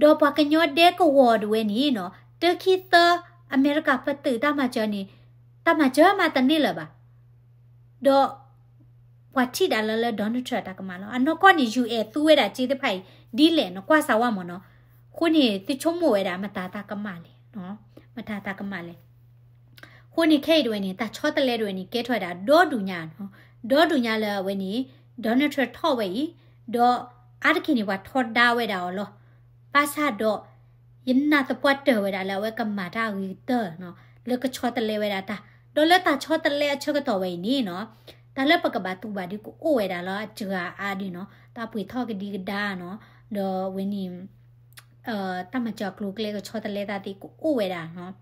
ဒီးပှၤကညီဒဲကဝီၤဒၣ်ဝဲန့ၣ်နီၤ, တခံသၢအမဲရကၤပတုာ်တၢ်မၤစၢၤန့ၣ်, တၢ်မၤစၢၤမးတန့ၢ်လၢၤဘၣ်. ဒီး ပှၤထံၣ်ဒၣ်လၢလၢ Donald Trump တၢ်ကမၣ်လီၤ. အနီၢ်ကီၢ်န့ၣ် UN သူဝဲဒၣ်စ့သ့ၣ်တဖၣ်အံၤ ဒ်လဲၣ်နကွၢ်စၢ်ဝဲမ့ၢ်နီၤ, အဃိန့ၣ် သုဆိကမိၣ်ဝဲဒၣ်မတၤတၢ်ကမၣ်လဲၣ်, မတၤတၢ်ကမၣ်လဲၣ်. အဃိန့ၣ်ခဲအံၤဒၣ်ဝဲန့ၣ် တၢ်ဆီတလဲဒၣ်ဝဲန့ၣ် ကဲထီၣ်ဝဲဒၣ်ဒီဒူၣ်ညါနီၤ, ဒီဒူၣ်ညါလၢအဝဲန့ၣ် Donald Trump ထီၣ်ဝဲအံၤ, ဒီးအါတက့ၢ်န့ၣ် ပှၤထီဒါဝဲဒၣ်အီၤလီၤ. ဘၣ်ဆၣ်ဒီး ယနာ်သပှၢ်တၢၢ်ဝဲဒၣ်လၢအဝဲကမၤတၢ်အဂ့ၤကတၢၢ်နီၤ, လၢကဆီတလဲဝဲဒၣ်တၢ်, ဒီးလၢတၢ်ဆီတလဲအဆၢကတီၢ်ဝဲအံၤန့ၣ်နီၤ, တၢ်လၢပကဘၣ်တူၢ်ဘၣ်ဒုးကအိၣ်ဝဲဒၣ်လၢအစှၤအါဒုးနီၤ, တၢ်ပှ့ၤထီၣ်ကဒံကဒါနီၤ, ဒီးဝဲန့ၣ် တၢ်မၤစၢၤအကျိၤအကျဲကဆီတလဲသးသ့ၣ်ကအိၣ်ဝဲဒၣ်နီၤ.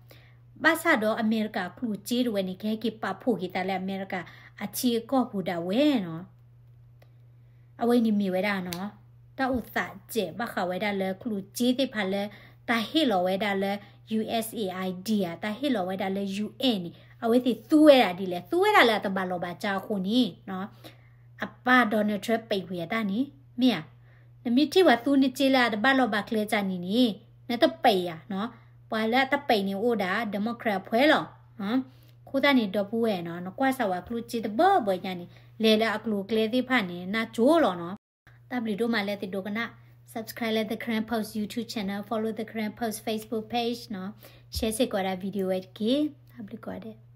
ဘၣ်ဆၣ်ဒီးအမဲရကၤအကျိၣ်စ့ဒၣ်ဝဲန့ၣ် ကဟဲက့ၤပာ်ဖှိၣ်က့ၤသးလၢအမဲရကၤအထံအကီၢ်ပူၤဒၣ်ဝဲနီၤ. အဝဲန့ၣ်မ့ၢ်ဝဲဒၣ်နီၤ, တၢ်အိၣ်သးစဲးဘၣ်ဃးဝဲဒၣ်လၢကျိၣ်စ့သ့ၣ်တဖၣ်လၢ တၢ်ဟ့ၣ်လီၤဝဲဒၣ်လၢ USAID ဧါ, တၢ်ဟ့ၣ်လီၤဝဲဒၣ်လၢ UN န့ၣ် အဝဲသ့ၣ်သူဝဲဒၣ်ဒ်လဲၣ်, သူဝဲဒၣ်လၢအတဘၣ်လီၤဘၣ်စးအဃိန့ၣ် အပၢ် Donald Trump ပိတ်ဝံၤအတၢ်န့ၣ် မ့ၢ်ဧါ. နမ့ၢ်ထံၣ်ပှၤသူနစ့လၢအတဘၣ်လီၤဘၣ်ကျဲၤစးန့ၣ်န့ၣ် နတပိတ်ဧါနီၤ. ပှၤလၢအတပိတ်န့ၣ်အိၣ်ဒၣ် Democrat အဖှဲလီၤ. အဃိသတးန့ၣ် ဒီပုၢ်ဝဲၢ်နီၤ, နကွၢ်စၢ်ဝဲကျိၣ်စ့တဘၢဘၢညါန့ၣ် လဲၤလၢအကျိၤအကျဲသ့ၣ်တဖၣ်န့ၣ် နၢ်ကၠိလီၤနီၤ. တၢ်ဘျုးဒိၣ်မးလၢသုဒိကနၣ်, subscribe လၢ The Karen Post YouTube channel, follow The Karen Post Facebook page နီၤ, share စ့ၢ်ကီးဒၣ် video ဝဲတက့ၢ်. တၢ်ဘျုးကိးဂၤဒဲး.